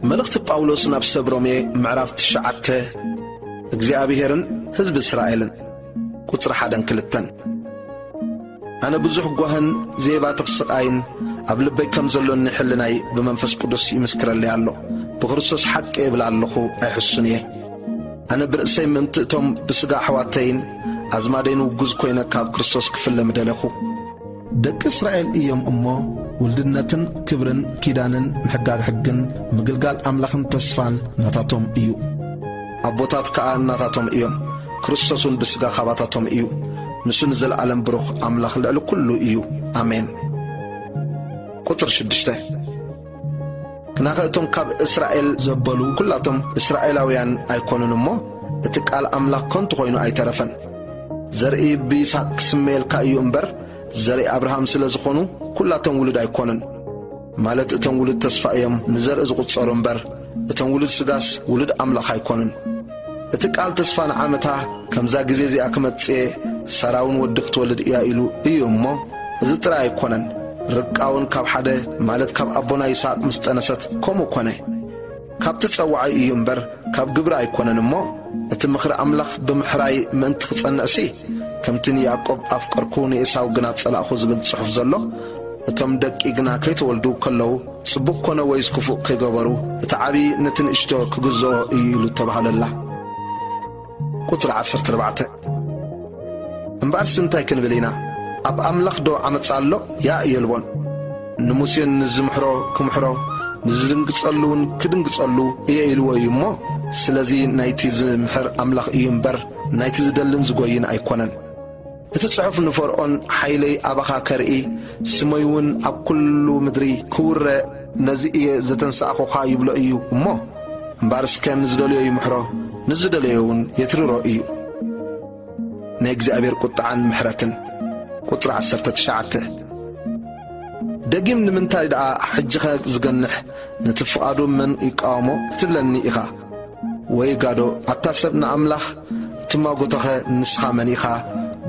መልእኽቲ ጳውሎስ ናብ ሰብ ሮሜ ምዕራፍ ትሽዓተ። እግዚኣብሄርን ህዝቢ እስራኤልን። ቁጽሪ ሓደን ክልተን። ኣነ ብዙሕ ጓህን ዘይባትኽ ስቓይን ኣብ ልበይ ከም ዘሎኒ ሕልናይ ብመንፈስ ቅዱስ ይምስክረለይ ኣሎ። ብክርስቶስ ሓቂ እብል ኣለኹ፣ ኣይሕሱን እየ። ኣነ ብርእሰይ ምእንቲ እቶም ብስጋ ኣሕዋተይን ኣዝማደይን ውጉዝ ኮይነ ካብ ክርስቶስ ክፍለ ምደለኹ። ደቂ እስራኤል እዮም እሞ፣ ውልድነትን ክብርን ኪዳንን ምሕጋግ ሕግን ምግልጋል ኣምላኽን ተስፋን ናታቶም እዩ። ኣቦታት ከኣ ናታቶም እዮም። ክርስቶስ እውን ብስጋ ካባታቶም እዩ። ንሱ ንዘለኣለም ብሩኽ ኣምላኽ ልዕሊ ኩሉ እዩ። ኣሜን። ቁጽሪ ሽዱሽተ። ግናኸ እቶም ካብ እስራኤል ዘበሉ ኩላቶም እስራኤላውያን ኣይኮኑን እሞ፣ እቲ ቃል ኣምላኽ ከንቱ ኮይኑ ኣይተረፈን። ዘርኢ ብይስሐቅ ክስመየልካ እዩ እምበር፣ ዘርኢ ኣብርሃም ስለ ዝኾኑ ኩላቶም ውሉድ ኣይኮኑን። ማለት እቶም ውሉድ ተስፋ እዮም ንዘርኢ ዝቑጸሩ እምበር፣ እቶም ውሉድ ስጋስ ውሉድ ኣምላኽ ኣይኮኑን። እቲ ቃል ተስፋ ንዓመታ ከምዛ ግዜ እዚኣ ክመጽእ እየ፣ ሳራ እውን ወዲ ክትወልድ እያ ኢሉ እዩ እሞ፣ እዚ ጥራይ ኣይኮነን። ርብቃ እውን ካብ ሓደ፣ ማለት ካብ ኣቦና ይስሐቅ ምስ ጠነሰት ከምኡ ኮነ። ካብ ተጸዋዓይ እዩ እምበር ካብ ግብሪ ኣይኮነን እሞ፣ እቲ ምኽሪ ኣምላኽ ብምሕራይ ምእንቲ ክጸንዕሲ፣ ከምቲ ንያዕቆብ ኣፍቀርኩ ንኤሳው ግና ጸላእኹ ዝብል ጽሑፍ ዘሎ፣ እቶም ደቂ ግና ከይተወልዱ ከለዉ ጽቡቕ ኮነ ወይስ ክፉእ ከይገበሩ፣ እቲ ዓቢ ነቲ ንእሽቶ ክግዝኦ እዩ ኢሉ ተባህለላ። ቁጽሪ ዓሰርተ ኣርባዕተ። እምበኣርስ እንታይ ክንብል ኢና? ኣብ ኣምላኽ ዶ ዓመጻ ኣሎ? ያእ የልቦን። ንሙሴን ንዝምሕሮ ክምሕሮ፣ ንዝድንግጸሉ እውን ክድንግጸሉ እየ ኢልዎ እዩ እሞ፣ ስለዚ ናይቲ ዝምሕር ኣምላኽ እዩ እምበር፣ ናይቲ ዝደልን ዝጎይን ኣይኮነን። እቲ ጽሑፍ ንፈርኦን ሓይለይ ኣባኻ ከርኢ፣ ስመይ እውን ኣብ ኩሉ ምድሪ ክውረ፣ ነዚ እየ ዘተንሳእኹኻ ይብሎ እዩ እሞ፣ እምበኣር እስከ ንዝደለዮ ይምሕሮ፣ ንዝደለዮ እውን የትርሮ እዩ። ናይ እግዚኣብሔር ቁጥዓን ምሕረትን። ቁጽሪ ዓሰርተ ትሽዓተ። ደጊም ንምንታይ ደኣ ሕጂኸ ዝገንሕ፣ ነቲ ፍቓዱ መን ይቃወሞ ክትብለኒ ኢኻ? ወይ ጋዶ፣ ኣታ ሰብ ንኣምላኽ እትማጎቶኸ ንስኻ መን ኢኻ?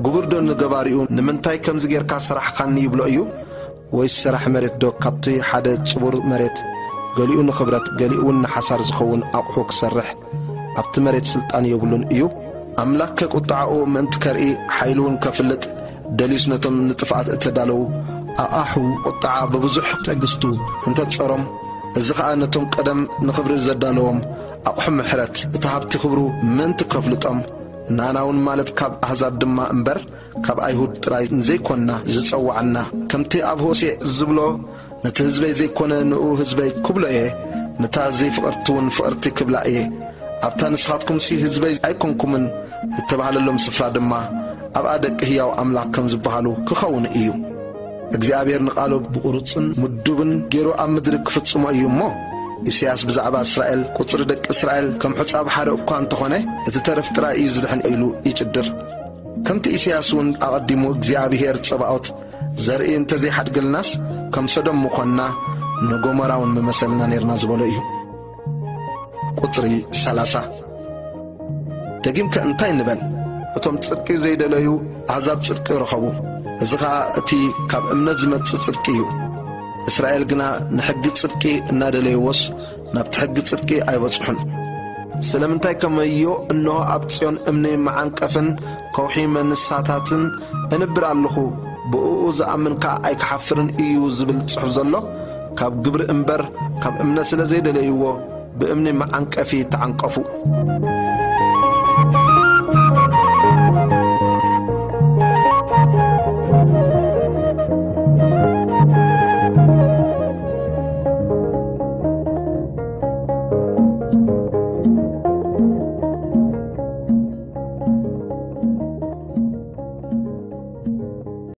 ግቡር ዶ ንገባሪኡ ንምንታይ ከምዚ ጌርካ ሰራሕኻኒ ይብሎ እዩ? ወይስ ሰራሕ መሬት ዶ ካብቲ ሓደ ጽቡር መሬት፣ ገሊኡ ንኽብረት ገሊኡ እውን ንሓሳር ዝኸውን ኣቑሑ ክሰርሕ ኣብቲ መሬት ስልጣን የብሉን እዩ? ኣምላኽ ከ ቁጥዓኡ ምእንቲ ከርኢ ሓይሉ እውን ከፍልጥ ደልዩስ ነቶም ንጥፍኣት እተዳለዉ ኣቓሑ ቁጥዓ ብብዙሕ ትዕግስቱ እንተጸሮም፣ እዚ ኸኣ ነቶም ቀደም ንኽብሪ ዘዳለዎም ኣቑሑ ምሕረት እቲ ሃብቲ ክብሩ ምእንቲ ከፍልጦም፣ ናና እውን ማለት ካብ ኣህዛብ ድማ እምበር ካብ ኣይሁድ ጥራይ ዘይኮንና ዝጸዋዓና፣ ከምቲ ኣብ ሆሴዕ ዝብሎ፣ ነቲ ህዝበይ ዘይኮነ ንኡ ህዝበይ ክብሎ እየ፣ ነታ ዘይፍቕርቲ እውን ፍቕርቲ ክብላ እየ። ኣብታ ንስኻትኩምሲ ህዝበይ ኣይኮንኩምን እተባህለሎም ስፍራ ድማ ኣብኣ ደቂ ህያው ኣምላኽ ከም ዝበሃሉ ክኸውን እዩ። እግዚኣብሔር ንቓሉ ብቑሩጽን ምዱብን ገይሩ ኣብ ምድሪ ክፍጽሞ እዩ እሞ፣ ኢሳያስ ብዛዕባ እስራኤል፣ ቁጽሪ ደቂ እስራኤል ከም ሑጻ ባሕሪ እኳ እንተኾነ፣ እቲ ተረፍ ጥራይ እዩ ዝድሕን ኢሉ ይጭድር። ከምቲ ኢሳያስ እውን ኣቐዲሙ እግዚኣብሔር ጸባኦት ዘርኢ እንተ ዘይሓድገልናስ ከም ሰዶም ምኾንና ንጎሞራ እውን ምመሰልና ኔርና ዝበሎ እዩ። ቁጽሪ ሰላሳ። ደጊምከ እንታይ ንበል? እቶም ጽድቂ ዘይደለዩ ኣህዛብ ጽድቂ ረኸቡ። እዚ ኸኣ እቲ ካብ እምነት ዝመጽእ ጽድቂ እዩ። እስራኤል ግና ንሕጊ ጽድቂ እናደለይዎስ ናብቲ ሕጊ ጽድቂ ኣይበጽሑን። ስለምንታይ ከመዮ እንሆ ኣብ ጽዮን እምኒ መዓንቀፍን ከውሒ መንሳታትን እንብር ኣለኹ፣ ብእኡ ዝኣምን ከኣ ኣይክሓፍርን እዩ ዝብል ጽሑፍ ዘሎ፣ ካብ ግብሪ እምበር ካብ እምነት ስለ ዘይደለይዎ ብእምኒ መዓንቀፊ ተዓንቀፉ።